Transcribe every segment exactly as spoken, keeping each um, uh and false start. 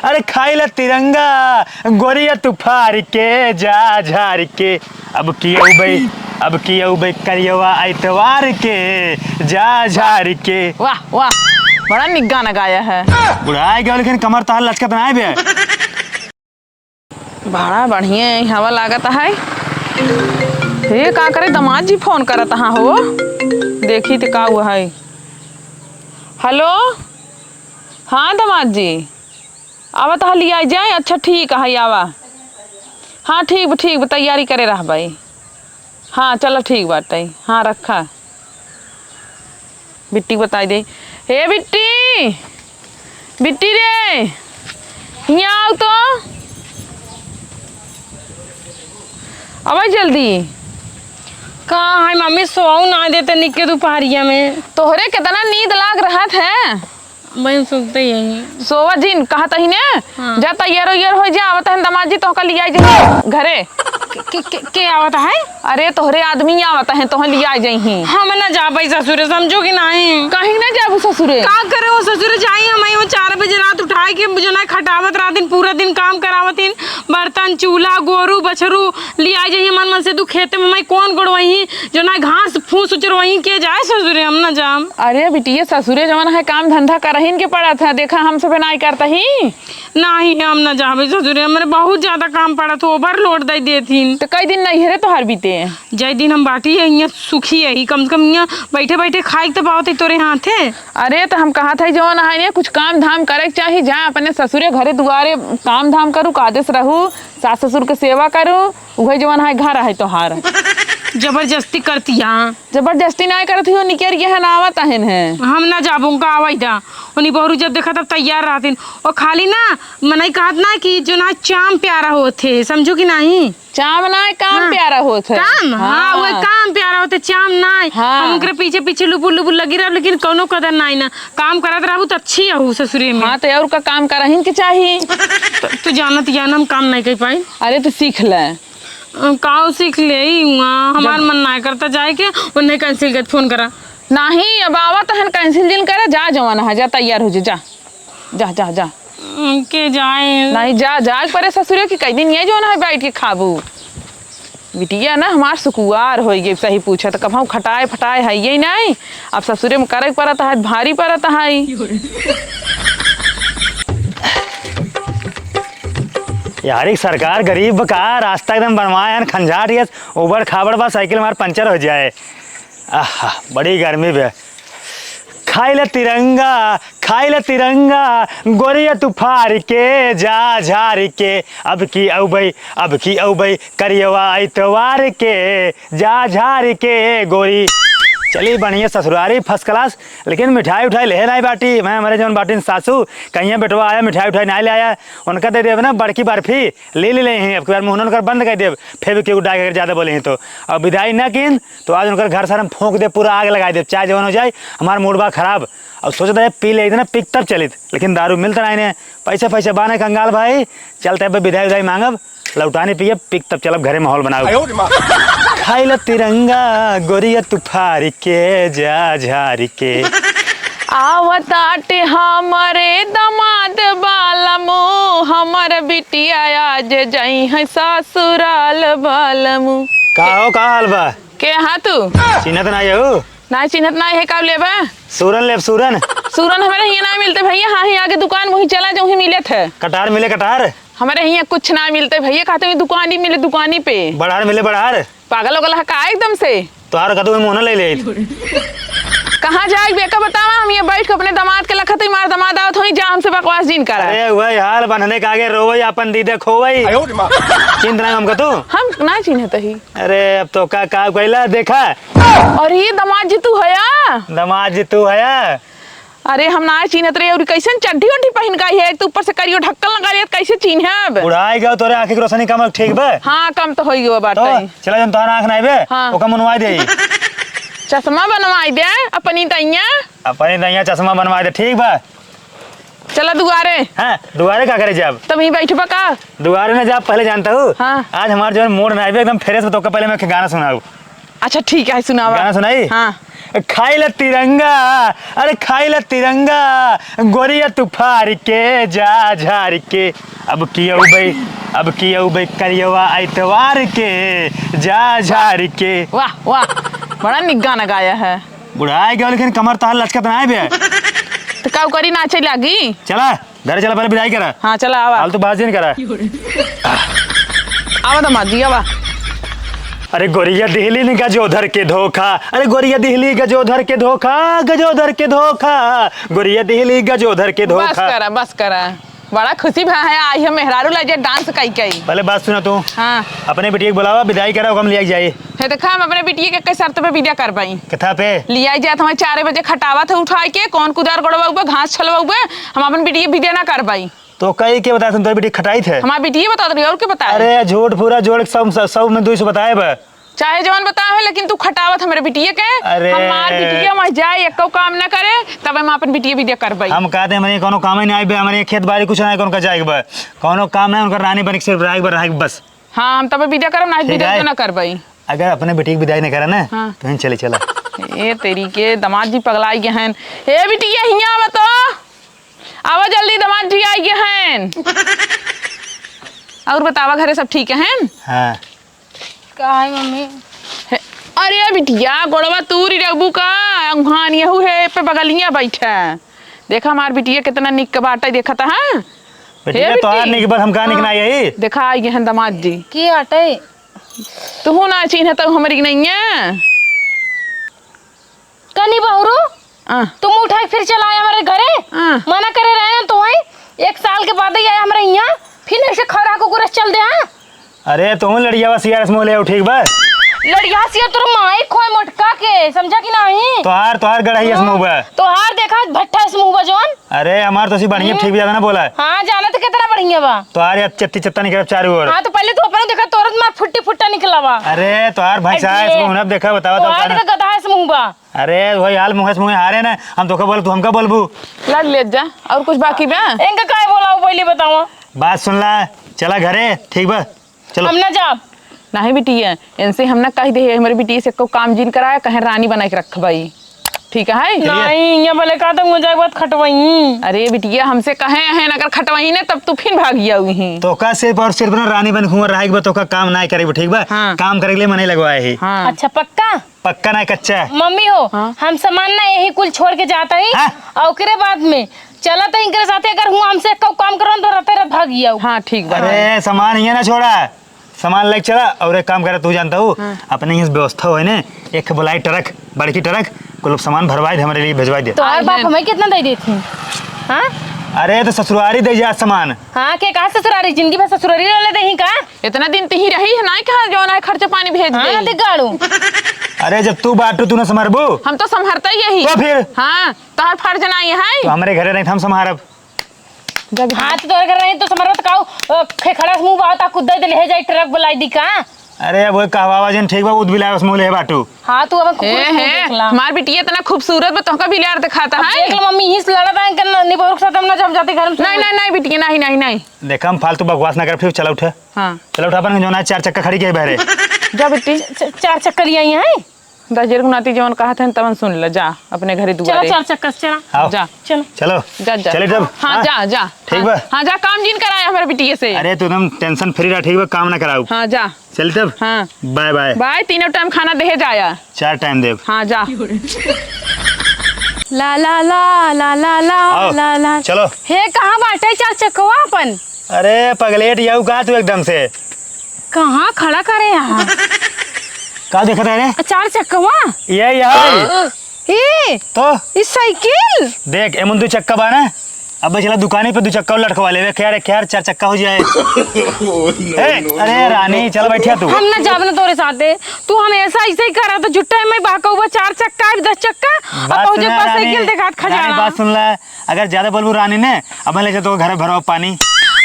अरे खाई ला तिरंगा, गोरिया तू फार के, जा झार के। अब की अउबे, अब की अउबे करियवा एतवार के, जा झार के। वाह, वाह, बड़ा निक गाना गाया है। बुढ़ाई गयो, लेकिन कमर तहार लचकत नाहीं बे। बड़ा बढ़िया हवा लागत है। हे, का करे, दामाद जी फोन करत हाँ हो, देखी त का हुआ है। हेलो, हाँ दामाद जी, आवत ह लियाइ जाए। अच्छा ठीक है, आवा। हाँ ठीक बा, ठीक बा, तैयारी करे रहबे। हाँ चला ठीक बाटे, हाँ रखा। बिट्टी बताई दे। हे बिट्टी, बिट्टी रे, हियाँ आउ तो। अबे जल्दी। का है मम्मी, सोऊ ना देते निके दुपहरिया में। तोहरे कितना नींद लाग रहत है। बहन सुनते यही। सोवा जिन, कहत ही ने। हाँ। जा तैयार उयार होइ जा, आवत हैं दामाद जी, तोहका लियाइ जइहीं घरे। के, के, के, के आवत है? अरे तोहरे आदमी आवत हैं, तोहे लियाइ जइहीं। हम ना जाबे ससुरे, समझो कि नहीं? कहीं ना जाबू ससुरे? का करे वो ससुरे, जाई हम वो चार बजे रात उठाए के जो ना खटावत रहतिन, पूरा दिन काम करावतिन, बर्तन, चूल्हा, गोरू, बछरू लियाइ जइहीं। मन मन से तू खेते में मैं कौन गोड़वइहीं, जो ना घास फूस उचरवइहीं, के जाए ससुरे, हम ना जाम। अरे बिटिया, ससुरे जवन है काम धंधा करहिन के पड़त है, देखा हम सब नाई करत ही। नाही, हम ना जाबे ससुरे, हमरे बहुत ज्यादा काम पड़त हो, overload दइ देथिन। त कई दिन नैहरे तोहार बीते? जय दिन हम बाटी है, हियाँ सुखी है, कम से कम हियाँ बैठे बैठे खाए के त पावत है तोरे हाथे। अरे त हम कहत है जवन है ने कुछ काम धाम करे के चाही, जा अपने ससुरे घरे दुआरे काम धाम करू, कादेस रहू, सास ससुर के सेवा करू, उहे जवन है घर है तोहार। जबरदस्ती करती यहाँ। जबरदस्ती नाहीं करत ही, निकर के है ना आवत अहन है। हम ना जाबो, उनका आवाई दा। उन्हीं बहरू जब देखा तब तैयार रहतिन। ओ खाली ना मनई कहत ना कि जो ना चाम प्यारा होत है, समझो कि नहीं? चाम ना काम हाँ। प्यारा होत है। काम? हाँ, हाँ। वो काम प्यारा होत है, चाम ना। हाँ। हम उनके पीछे पीछे लुपुर लुपुर लगी रहब, लेकिन कौनो कदर नाहीं ना। काम करत रहबू त अच्छी आहू ससुरे में। हाँ, त और का काम करहिन के चाही? त, तू जानत या ना हम काम नाहीं कर पाई। अरे तू सीख ले। अ, काऊ सीख लेई हुआ, हमार जब मन नाहीं करता जाए के, उन्हें cancel कर, फोन करा। नाहीं, अब आवत हन, cancel जिन करे, जा जवन है, जा तैयार हो जा, जा। जा, जा, जा। उम, के जाए? नाहीं, जा, जा, परे ससुरे की कई दिन ये जवन है बैठ के खाबू। बिटिया ना हमार सुकुवार होइ गई, सही पूछे त कबहूँ खटाए फटाए है ये नाहीं, अब ससुरे में करे के पड़त है, भारी पड़त है। यार, एक सरकार गरीब बा का, रास्ता एकदम बनवाए हन, खंजाट यस, उबड़ खाबड़ बा, साइकिल हमार पंचर हो जाए। आहा, बड़ी गर्मी बे। खाई ले तिरंगा, खाई ले तिरंगा, गोरिया तू फार के, जा झार के, अब की अउबई, अब की अउबई, करियवा इतवार के, जा झार के गोरी। चली बढ़िया ससुरारी first class, लेकिन मिठाई उठाई ले नाहीं बाटी। मैं हमरे जौन बाटिन सासू, कहिया बेटवा आया, मिठाई उठाई नाहीं ले आया, उनका दे देब ना बड़की बर्फी, ले ले ले हैं। अब की बार मुँह उनकर बंद कर देब, फेविक्विक डाल के ज्यादा बोले हैं तो। अब विदाई ना किन तो आज उनकर घर सारा हम फूंक देब, पूरा आग लगाई देब, चाहे जवन हो जाए, हमार mood बा खराब। अब सोचत रहे पी ले इतना पिक तब चलित, लेकिन दारू मिलत नाहीं ने, पैसा पैसा बाने कंगाल भाई, चलते अब विदाई उदाई मांगब। लौटानी पियब, पिक तब चलब घरे माहौल बनाओ। आयो रे माँ। खाई ला तिरंगा, गोरिया तू फारी के, जा झारी के। आवताटे हमरे दामाद बालमू, हमर बिटिया आज जइहैं ससुराल बालमू। का हो, का हाल बा? के हा तू? चिन्हत नाहीं हो? नाहीं चिन्हत नाहीं है, का लेबा? सूरन लेब, सूरन। सूरन हमरे हियाँ नाहीं मिलते भइया, हाँ ही आगे दुकान वहीं चला जाऊँ, ही मिलत है। कटार मिले कटार। हमरे हियाँ कुछ ना मिलते भइया, कहते हैं दुकानी मिले दुकानी पे। बड़हर मिले बड़हर। पागल हो गला है का एकदम से? तोहार कतहु मुँह ना ले ले। कहाँ जाए बेका बतावा, हम ये बैठ के अपने दामाद के लखत ही मार दामाद आवत होई, जा हमसे बकवास जिन करा। अरे वही हाल बन्हने के आगे रोवई, आपन दीदे खोवई। आयो रे माँ। चिन्हत ना हमका तू? हम ना चिन्हत ही। अरे अब तो का का कैला देखा। अरे दामाद जी तू हया? दामाद जी तू हया? अरे हम ना चिन्हत रहे, और कैसन चड्ढी उड्ढी पहिन के आई है, एक तो ऊपर से करियो ढक्कन लगा लिया, कैसे चिन्हब? बुढ़ाई गयो, तोरे आँखी के रोशनी कम ठीक बा? हाँ, कम तो होई गयो बात तो है। चला जन तोहरा आँख नाहीं बे, हाँ। ओका मुनवाई दे। चश्मा बनवाई दे अपनी दैया। अपनी दैया चश्मा बनवाई दे, ठीक बा। चला दुआरे। हाँ, दुआरे का करे जाब? तब यहीं बैठबा का? दुआरे ना जाब, पहले जानता हूँ। हाँ। आज हमार जौन mood नाहीं बे, एकदम fresh बा, तो पहले मैं एक गाना सुनाऊ। अच्छा ठीक है, सुनावा। गाना सुनाई? हाँ। खाइला तिरंगा, अरे खाइला तिरंगा, गोरिया तू फार के जा झार के। अब कियौ बे, अब कियौ बे करियवा एतवार के, जा झार के। वाह, वाह, बड़ा निक गाना गाया है। बुढ़ाए गयो, लेकिन कमर तहार लचकत नाहीं बे। तो काऊ करी, नाचे लागी? चला, घरे चला, पहले विदाई करा। हाँ, चला, आवा। फालतू बात जिन करा। आवा दामाद जी, आवा। अरे गोरिया दिहली ने गजोधर के धोखा, अरे गोरिया दिहली गजोधर के धोखा, गजोधर के धोखा, गोरिया दिहली गजोधर के बस धोखा। करा, बस करा। बड़ा खुशी भा है, आई है मेहरारू ला जे डांस कई कई। पहले बात सुना तू। हाँ। अपने बिटिया के बुलावा, विदाई करा, ओकम लिया जाए। हे देखा, हम अपने बिटिया के कई शर्त पे विदा करबाई। कथा पे? लिया जाए, हमारे चार बजे खटावा थे उठाई के, कौन कुदार गड़वाउबे, घास छलवाउबे, हम अपन बिटिया के विदा ना करबाई। तो कई के बताए, तुम तोरी बिटिया खटाई थे? हमारे बिटिया बता रही, और के बताए? अरे झूठ पूरा जोड़ के सब, सब, सब में दुई सौ बताए बा। चाहे जवन बताए हो, लेकिन तू खटावत हमरे बिटिया के। अरे। हमार बिटिया वहाँ जाए, एको काम ना करे, तब हम अपन बिटिया विदा करबाई। हम कहते हैं, हमारे कोनो काम ही नहीं आए बे, हमारे खेत बाड़ी कुछ ना है, कौन का जाए बे? कोनो काम नहीं, उनका रानी बन के सिर्फ रहे बे, रहे बस। हाँ, हम तब विदा करब, ना ठीक विदा है। तो ना करबाई। अगर अपने बिटिया के विदाई नहीं करा ना, हाँ। तो हिन चले चला। ए तेरी के, दामाद जी पगलाई गए हैं। ए बिटिया, हियाँ आवा तो। आवा जल्दी, दामाद जी आई गए हैं। और बतावा, घरे सब ठीक हैं? हाँ। का है मम्मी? हे, अरे बिटिया, गोड़वा तूरी रखबू का? अंगहान यहू है, पे बगलिया बैठा। देखा हमार बिटिया कितना निक बाटे, देखा था, हाँ? बिटिया, हे तोहार बिटी। निक बस, हम का निक हाँ। ना यही? देखा, आई गए हैं दामाद जी। की आटे? तुहू ना चिन्ह तो हमरी नैया। कनी बहुरू, हाँ। तुम उठा के फिर चला आए हमारे घरे। हाँ। मना करे रहे हैं तो वही एक साल के बाद ही आए हमारे यहाँ, फिर ऐसे खौरा कुकुर चल दे, हाँ? अरे तुम लड़िया बस यार, समूह ले आओ, ठीक बा? लड़िया से तोर माई खोए मोटका के, समझा कि नहीं? तोहार, तोहार गड़हिया समूह बा। तोहार देखा भट्ठा समूह बा जौन। अरे, हमार तो सी बढ़िया, हम्म। ठीक भी ज्यादा ना बोला है। हाँ, जाना तो कितना बढ़िया बा। तो आ रे, चत्ती चत्ता निकलब चारों ओर। हाँ, तो पहले तू अपना देखा, तोरत मार फुट्टी फुट्टा निकला बा। अरे, तोहार भैंसा है, अरे, इसमें हुनर देखा, बतावा तो तोहार का ना। तो गधा है, मुँह बा। अरे, वही हाल मुँह से मुँह हारे ना, हम तोका बोल, तू हमका बोलबू। लड़ ले जा, और कुछ बाकी बा? इनका काहे बोला, वो पहले बतावा। बात सुन ला, चला घरे, ठीक बा। चलो। हम ना जाब। नहीं बिटिया, इनसे हम ना कह दे, हमारे बिटिया से को काम जिन कराया, कहे रानी बना के रखबाई। ठीक है? नहीं, ये भले का तो मुझे बहुत खटवाई। अरे बिटिया, हमसे कहे हैं, अगर खटवाई ने, तब तू फिर भाग जाऊ ही। तोका सिर्फ और सिर्फ ना रानी बन घूम रहा है, तोहका काम ना करे, ठीक बा? हाँ। काम करे के लिए मने लगवाए ही। हाँ। अच्छा, पक्का? पक्का ना, कच्चा। मम्मी हो, हाँ? हम सामान ना यही कुल छोड़ के जाता ही, हाँ? और ओकरे बाद में चला तो इनके साथे, अगर हुआ हमसे को काम करो तो रहते रह भाग जाऊ। हाँ, ठीक बा। अरे, सामान ये ना छोड़ा, सामान लेके चला। और एक काम करे, तू जानता हूँ, हाँ। अपने यहाँ से व्यवस्था होए ने, एक बुलाई ट्रक, बड़की ट्रक, कुल सामान भरवाई दे, हमारे लिए भिजवाई दे। तो और बाप हमें कितना दे देती? हाँ? अरे, तो ससुरारी दे जा सामान। हाँ, के कहा ससुरारी? जिंदगी भर ससुरारी रहले देही का? इतना दिन तिही रही है, नाई कहा जौन है खर्चा पानी भेज हाँ, दे। दिगाड़ू। अरे, जब तू बाटू, तू ना संभरबू। हम तो संभरता ही यही। तो फिर? हाँ, तोहर फर्ज नाई है। तो हमरे घरे नहीं, हम संभारब। जब हाँ, तो तोहरे घर रही तो हमारा तो काऊ, अ, खेखड़ा से मुंह बावता कुद्दा दे ले जाई, ट्रक बुलाई दी का? अरे, अब वो कहवावा जन ठीक बा, उद बिलाए बस मुंह ले बाटू। हाँ, तू अब कुकुर हे, से मुंह हे, देख ला। हमार बिटिया इतना खूबसूरत बा, तोहका बिलार दिखाता अब है। देख लो मम्मी, इस लड़ा था इनके न-, निबोर के साथ हम ना जब जाते घर में नहीं, नहीं, नहीं, बिटिया, नहीं, नहीं, नहीं। देखा, हम फालतू बकवास ना कर, फिर चला उठे। हाँ। चला उठा, अपन जो ना चार चक्का खड़ी के बहरे। जा बिट्टी। च-, च-, चार चक्का ले आई हैं। दस जर गुनाती जवन कहत हन, तवन सुन ल, जा अपने घरे चलो, दुआरे। चार चक्का से चला। आओ। जा। चलो। चलो। जा, जा। चले तब। हाँ, हाँ। जा, जा। ठीक बा? हाँ, जा, काम जिन कराया हमारे बिटिया से। अरे, तू एकदम tension free रह, ठीक बा? काम ना कराऊ। हाँ, जा। चल तब। हाँ। Bye bye। Bye, तीनों time खाना देहे जाया। चार time देब। हाँ, जा। ला, ला, ला, ला, ला, ला, आओ, ला, ला। चलो। हे, कहाँ बाटे चार चक्कवा अपन? अरे, पगलेट, यऊ का तू एकदम से? कहाँ खड़ा करे यहाँ? का देखत है रे? चार चक्कवा? ये, ये। ई? तो? ई साइकिल? देख, एमन दू चक्का बा ना? अबे चला दुकानी पे दू चक्का और लटकवा लेवे, क्या रे, क्या रे, चार चक्का हो जाए। Oh, no, ए, no, अरे no, रानी, no। चला बैठिया तू। हम ना जाब ना तोरे साथे। तू हमेशा ऐसे ही करा, तो जुट्टा में बहकाऊ बा, चार चक्का, दस चक्का, अब बात पहुँचे सुन, बस रानी, साइकिल देखात रानी, खजाना। बात सुन ले, अगर ज्यादा बोलबू रानी ने, अब मैं ले जा तो घर भरवा पानी।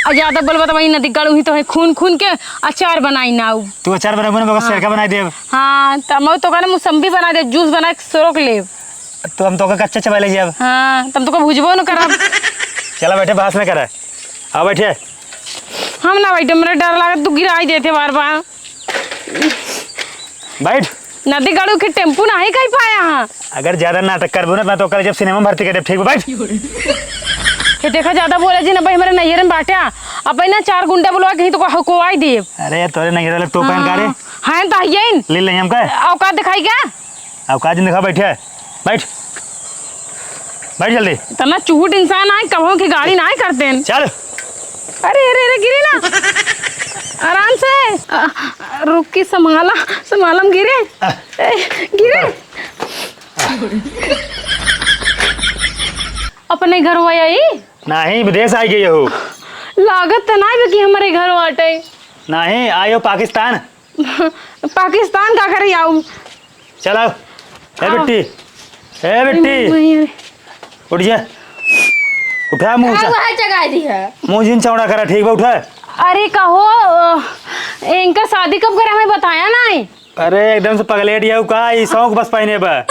आ ज्यादा बोलबा तो वही नदी गड़ू ही तो है, खून खून के अचार बनाई ना आऊ। तू अचार बनाबू ना, मगर हाँ। सिरका बनाई देब। हाँ, त हम तो कहने मौसम्बी बना दे, जूस बना के सोरक लेब। तो हम तोका कच्चा चबाई ले जाब। हाँ, त हम तोका भुजबो न करब। चला बैठे, बहस न करे। आ बैठे। हम ना बैठे, मेरा डर लागत, तू गिराई देते बार बार। बैठ। नदी गाड़ू के टेम्पू नाही कहीं पाया हाँ। अगर ज्यादा नाटक करबू ना, तो ओकरे जब सिनेमा में भर्ती कर देब, ठीक बा? बैठ। ये देखा, ज्यादा बोले जी ना भाई, हमारे नैहर में बाटे। अब भाई ना चार गुंडा बुलवा के ही तो को, को आई देब। अरे, तोरे नैहर वाले तो पहन का रे? हाँ, हाँ, तो आइए इन। ले ले हमका। औकात दिखाई क्या? औकात नहीं दिखा, बैठे। बैठ। बैठ जल्दी। इतना चूहुट इंसान आए, कबहूँ की गाड़ी ना आए करते हैं। चल। अरे, अरे, अरे, गिरे ना। आराम से। अ, अ, रुक के संभाला, संभालम गिरे। अ। ए, गिरे। अपने घर आई? नहीं, विदेश आई गई हो। लागत त ना बा कि हमारे घर आटे। नहीं, आयो पाकिस्तान। पाकिस्तान का करे आऊ? चल आओ। ए हाँ। बिट्टी, ए बिट्टी, वही, वही। उठ जा, उठा मुँह का चा-, वह जगह दी है? मुँह जिन चौड़ा करा, ठीक बा, उठा। अरे कहो, अ, इनका शादी कब करा, हमें बताया ना है। अरे एकदम से पगलेट यहू का, ई शौक बस पहने बा।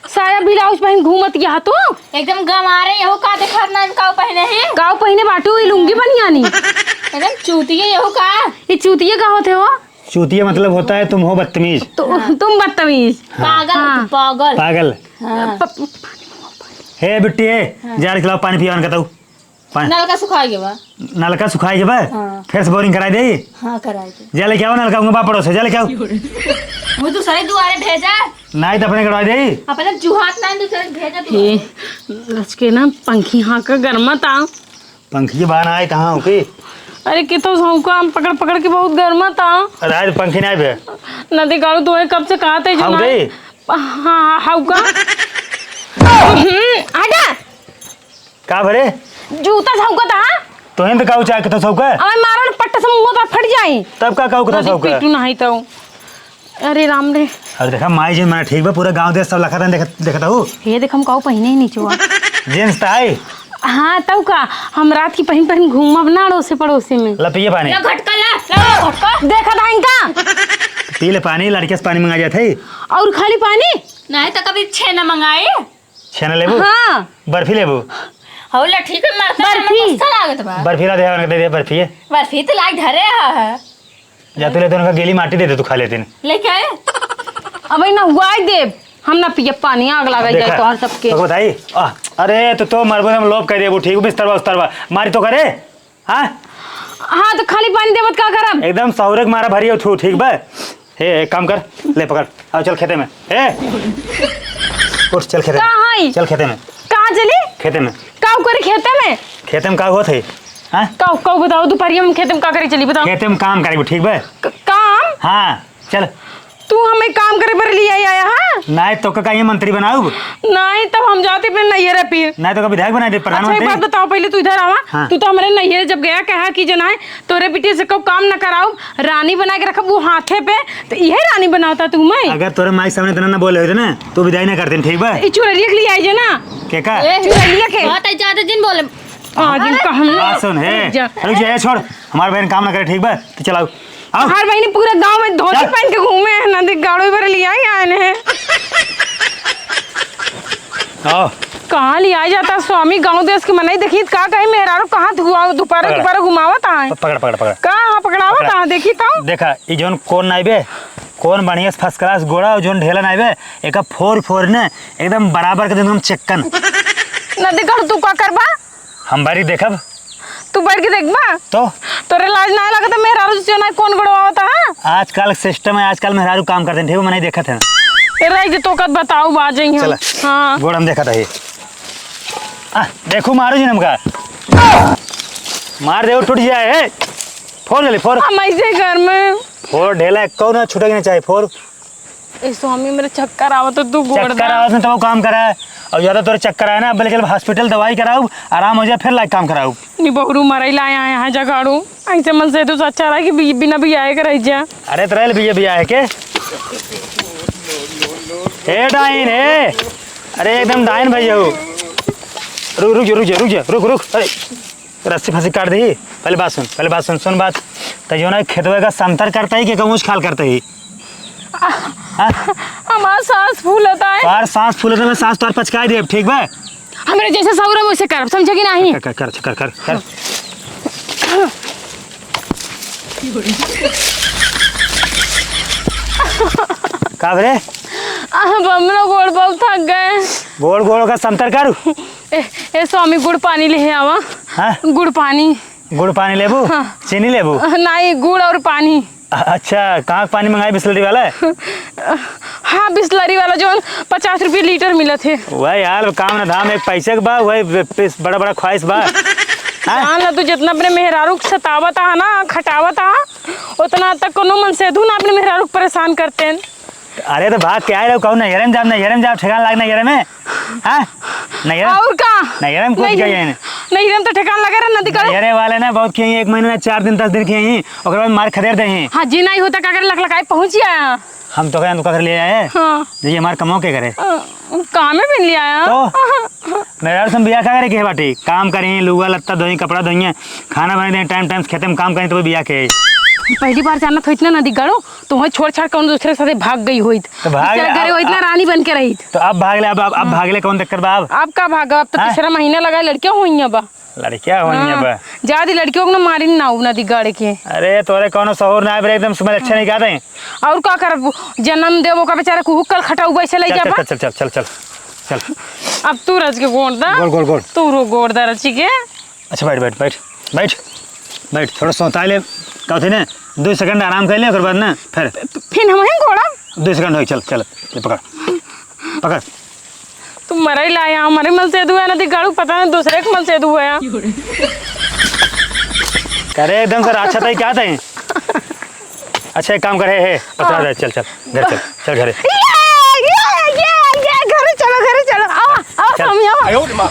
साया ब्लाउज पहन घूमत यह तू? एकदम गंवारे यहू का, देखत ना काऊ पहने ही। काऊ पहने बाटू, ई लुंगी बनियानी। एकदम चूतिया यहू का। ई चूतिया का होते हो? चूतिया मतलब होता है तुम हो बदतमीज। तु-, तुम बदतमीज। हाँ। पागल, हाँ। पागल। पागल। हाँ। प-, हे बिट्टी, हे, हाँ। जा रे, खिलाओ पानी पियावन का तू। पानी। नलका सुखाई गवा। नलका सुखाई गवा? हाँ। फिर से बोरिंग कराई दे। हाँ, कराई दे। जा लेके आओ नलका, उनका बाप पड़ोस है, जा लेके आओ। वो दूसरे दुआरे भेजा। नहीं तो अपने गड़वा दे। अपने जुहात ना दूसरे भेजा तू। हे, लचके ना पंखी हाँ का गरमा ता। पंखी बान आए तहाँ ओके। अरे कितो हौका हम पकड़ पकड़ के बहुत गरमा ता। अरे आज पंखी नहीं बे। नदी कालू तोहे कब से कहा थे जो हाँ ना। रे। हाँ, हाँ, हौका। हम्म, हटा। का भरे? जूता हौका ता। तोहे तो काऊ चाहे कितो हौका? अबे मारो ना पट्टे से मुंह पर फट जाई। तब का काऊ कितो नदी हौका? पीटू नहीं तो। अरे राम रे। अरे देखा, माई जी, मना ठीक बा, पूरा गांव देश सब लखत है, देखत, देखत हूँ। हे देख, हम काऊ पहिने ही नहीं छुआ। जींस त है। हाँ, तब का, हम रात की पहिन पहिन घूमब ना अड़ोसे पड़ोसे में। ला पिए पानी। ला घटका ला, ला घटका। देखत है इनका। पी ले पानी, लड़के से पानी मंगा जात है। और खाली पानी? नहीं तो कभी छेना मंगाए। छेना लेबू? हाँ। बर्फी लेबू? हो ला ठीक है, मरता बर्फी। गुस्सा लागत बा। बर्फी ला दे, हमन के दे दे बर्फी। बर्फी तो लाग धरे हा है। जा तू ले, तो उनका गीली माटी दे दे, तू खा लेते हैं। लेके आए? अब ना हुआ ही देब, हम ना पिए पानी, आग लगा जाए देखा, तोहर सबके। तो बताई, आ, अरे तो, तो मरबो हम लोभ कर देबू, ठीक, बिस्तरवा उस्तरवा, मारी तो करे, हाँ? हाँ, तो खाली पानी देबत का करब? एकदम सौरे के मारा भरी हो तू, ठीक बा? हे, एक काम कर, ले पकड़, आओ चल खेते में। हे, उठ, चल खेते में। कहाँ है? चल खेते में। कहाँ चली? खेते में। का करे खेते में? खेते में का होत है? हाँ? का, का बताओ, दोपहरिया में खेते में का करे चली, बताओ। खेते में काम करेबू, ठीक बा? क-, काम? हाँ, चल। तू हमें काम करे पर लिया आया, हाँ? नहीं तो का, का ये मंत्री बनाऊ? नहीं, तब हम जाते फिर नैहरे फिर। नहीं तो का विधायक बना दे, अच्छा, एक प्रधानमंत्री। बात बताओ, पहले तू इधर आवा। हाँ। तू तो हमारे नैहरे जब गया, कहा कि जो ना है, तोरे बिटिया से कऊ काम न कराऊ, रानी बना के रखब वो हाथे पे, तो इहे रानी बनावता तू मैं। अगर तोरे माई सामने इतना ना बोले होते ना, तो विदाई ना करते, ठीक बा? ई चुरैलिया के लिए आई जे ना। के का? ए, चुरैलिया के। बहुत ज्यादा जिन बोले। आ, जिन अरे! का हम आ, सुन, हे, रुक जा। रुक जा, ए, छोड़। हमार बहन काम ना करे, ठीक बा? तो चलाओ। आओ। हर महीने पूरा गांव में धोती चल। पहन के घूमे हैं, नदी गाड़ो भर लिया ही आए हैं। आओ। कहाँ लिया जाता स्वामी, गांव देश के मनई देखी, का कहे मेहरारू कहाँ धुआ-, दोपहर, पकड़। दोपहर घुमावत आए। प-, पकड़, पकड़, पकड़। का हाँ पकड़ावत पकड़। आए, देखी तो। देखा, ई जौन कोन नाई बे, कोन बढ़िया से first class गोड़ा और जौन ढेला नाई बे, एका फोर फोर ने एकदम बराबर के एकदम चिक्कन। नदी गाड़ू तू का करबा? हम बारी देखब। तू बैठ के देखबा? तो? तोरे लाज ना लगता, मेहरारू से ना कौन गोड़वावता है? आजकल system है, आजकल मेहरारू काम करते हैं, ठीक है, मने देखत है। ए, रह जे तो कत बताऊ, बाजे ही हम। चला। हाँ। गोड़ हम देखत है। आ, देखू मारू जी हमका। मार दे, टूट जाए, ए। फोड़ जल्दी, फोड़। हम ऐसे घर में। फोड़ ढेला, कौन छूटे के नहीं चाहे, फोड़। ए स्वामी, मेरे चक्कर आवत है, तू गोड़ चक्कर दे। आवत में तो वो काम करा है। और ज्यादा तोरे चक्कर आए ना, अब लेके hospital दवाई कराऊ, आराम हो जाए, फिर लाइक काम कराऊ। नी बहुरू मरई लाया है यहाँ जगाड़ू। ऐसे मन से तो अच्छा रहा कि बि-, बिना बियाहे के रह जा। अरे तो रह ले बिया, बिया है के? ए डाइन, ए। अरे एकदम डाइन भैया हो। रुक, रुक जा, रुक जा, रुक जा, रुक, रुक। अरे। रस्सी फस्सी काट दही। पहले बात सुन, पहले बात सुन, सुन बात। त जो ना खेतवे का संतर करता ही कि कहूँ खाल करता ही? हाँ? हमार सांस फूलता है। तोहार सांस फूलता है, मैं सांस तोहार पचकाई देब, ठीक बा? हमरे जैसे सौर है वैसे करब, समझे कि नहीं? कर, कर, कर, कर, कर, कर। हाँ। का रे? अब हमरो गोड़ बहुत थक गए। गोड़, गोड़ का समतर करू। ए, ए स्वामी, गुड़ पानी ले आवा। हाँ? गुड़ पानी। गुड़ पानी लेबू? हाँ। चीनी लेबू? नहीं, गुड़ और पानी। अ-, अच्छा, कहाँ के पानी मंगाई, बिसलरी वाला है? हाँ, बिसलरी वाला, जौन पचास रुपये लीटर मिलत है। वह यार, काम ना धाम, एक पैसे के बा, वही बे-, बे-, बड़ा बड़ा ख्वाहिश बा। हाँ? जान ला, तू जितना अपने मेहरारू के सतावत आ ना, खटावत आ, उतना तक कोनो मनसेधू ना अपने मेहरारू के परेशान करते हैं। अरे तो भाग के आए रहो, कहूँ नैहरे में जाब, नैहरे में जाब, ठेकान लाग नैहरे में। हाँ? नैहरे? और का? नैहरे में कुछ नैहरे, गए हैं। नैहरे में तो ठेकान लगे रहे, नदी का। नैहरे वाले ना बहुत किए, एक महीने ना चार दिन, दस दिन किए हैं, ओकर बाद मार खदेड़ दे हैं। हाँ जी, नहीं होता का करे, लकलकाए पहुँच गया। हम तो कहें, तो का करे ले आए? हाँ। ये हमारे कमाओ के करे? अ, कामे भी ले आया। तो? मेरा से हम बियाह का करे के बाटी? काम करी, लुगा लत्ता धोई, कपड़ा धोइए, खाना बनाई दे, टाइम टाइम से खेते में काम करी, तो बियाह के। पहली बार जानत हो इतना नदी गाड़ो, तो वहीं छोड़ छाड़ कौन दूसरे के साथे भाग गई होइत। तो भाग दूसरे ले, घरे अब, होइत ना, अब, रानी बन के रहित। तो अब भाग ले, अब, अब, अब हाँ। भाग ले, कौन दिक्कत बा अब? अब का भाग, अब तो हाँ? तीसरा महीना लगा, लड़कियां हुई हैं बा। लड़कियां हुई हैं हाँ। बा। जा दी लड़कियों को ना मारी ना, नदी गाड़ के। अरे तोरे कौनो सहूर ना आवे रे, एकदम समझ अच्छा नहीं कहते हैं। और का करब, जन्म देव ओका बेचारा कुहू कल खटाऊ वैसे ले चल, जाबा। चल, चल, चल, चल, चल, चल। अब तू रच के गोड़ दा। गोड़, गोड़, गोड़। तू रो गोड़ दा रची के। अच्छा, बैठ, बैठ, बैठ, बैठ, बैठ, थोड़ा सौता ले। का होते ना, दो सेकंड आराम कर ले, ओकर बाद ना, फिर। फिर हम हैं गोड़ा। दो सेकंड होई, चल, चल, ये पकड़, पकड़। तू मरई लाया, हमारे मल से दुआ ना दिखाड़ू, पता नहीं दूसरे के मल से दुआ। करे एकदम से राक्षस है क्या तय? अच्छा, एक काम करे, हे, पकड़ा हाँ। दे, चल, चल, घर चल, चल घरे। ये, ये, ये, ये, घरे चलो, घरे चलो, आवा, आवा, चल। स्वामी, आवा। आयो रे माँ।